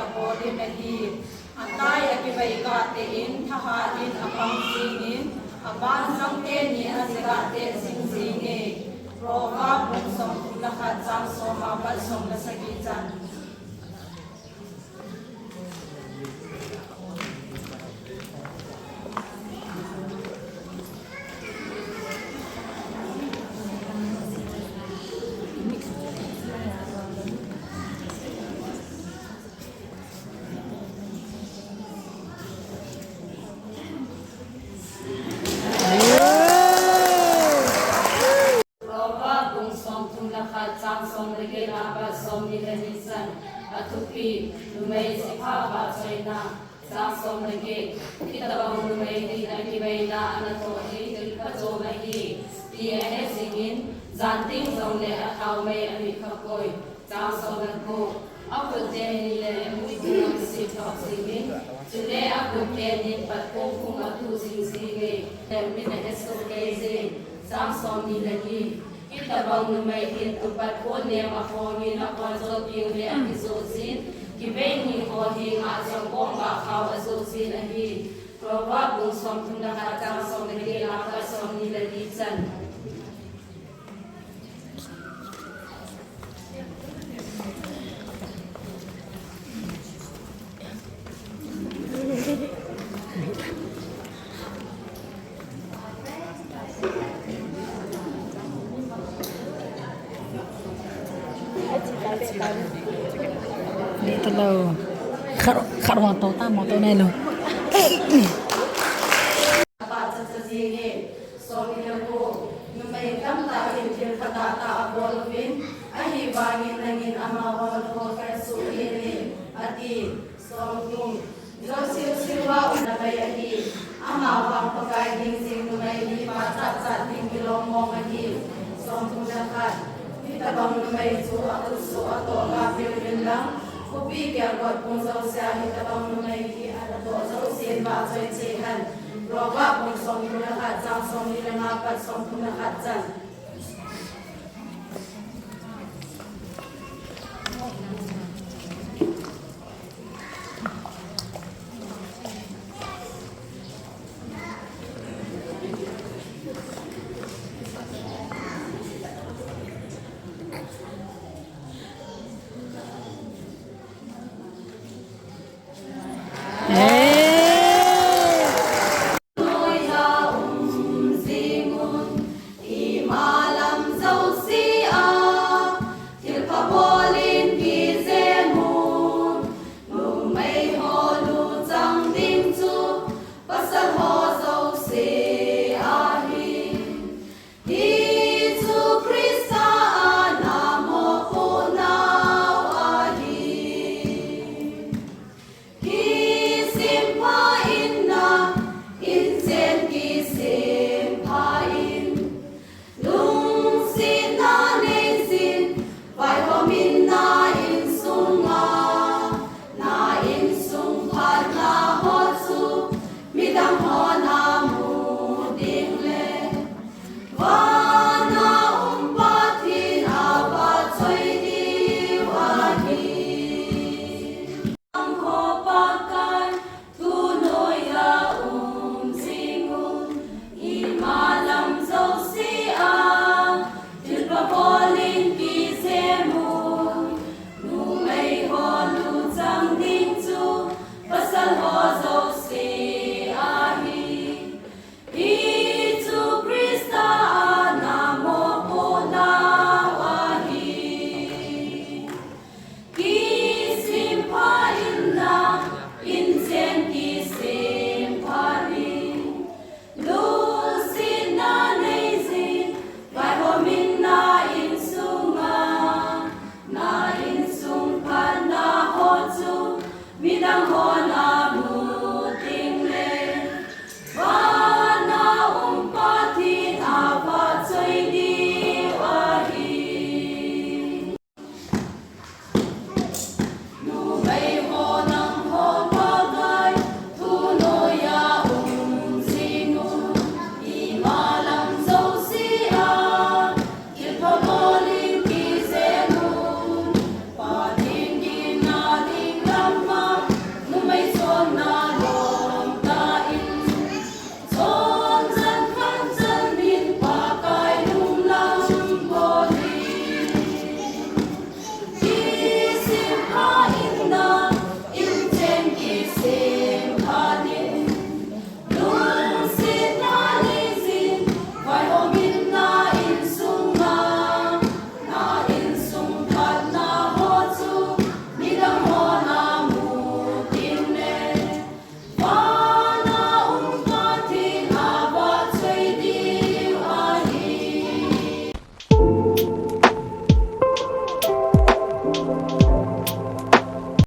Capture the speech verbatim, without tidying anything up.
abolin ahi. Atai akivei gah tah in thahat in apang jingin, abanjang teni ajigah tah jing jinge. Proverb bung somthum le khat chang som apat som le sagi chan. Proverb bung somthum le khat chang som le get apat somni le ni chan. Athupi, numei jihpha vahchoina. Chang som le get. Hitobang numei hin akiveina anatoh hi thil phachom ahi, ti ahe jingin, jan teng jongle athaomei amit khapoi. Chang som le ko. Akhut teni le muipi lam sipthop jingin, chule akhut tenin patkhong khung atuh jing jinge, le min ahesoh kei jing. Chang somni le ni. Hitobang numei hin tupat khon nem akhongin akhonjot teng le akijoh jin, kivei ni ho henga jong bomba khao ajoh jin ahi. Proverb bung somthum le khat chang som le get apat somni le ni chan. Dito lo. Kar-, karwa to ta mo to nelo. Apat chacha jing e. Somni le ko. Numei tamtah in thil phatah tah abol uvin, ahivangin nangin amaho nakhol kher soh hih in, ati. Somthum. Josiah Silva um nabai ahi. Amavang Pakai ding jing numei hi pachat chat ding kilom mong ahi. Somthum le khat. Hitobang numei chu akhutsoh atoh gah peh uvin lang, khopi kelkot pung jousea hitobang numei hi anatoh jousen vahchoi cheh hen. Proverb bung somthum le khat chang somni le nga apat somthum le khat chan.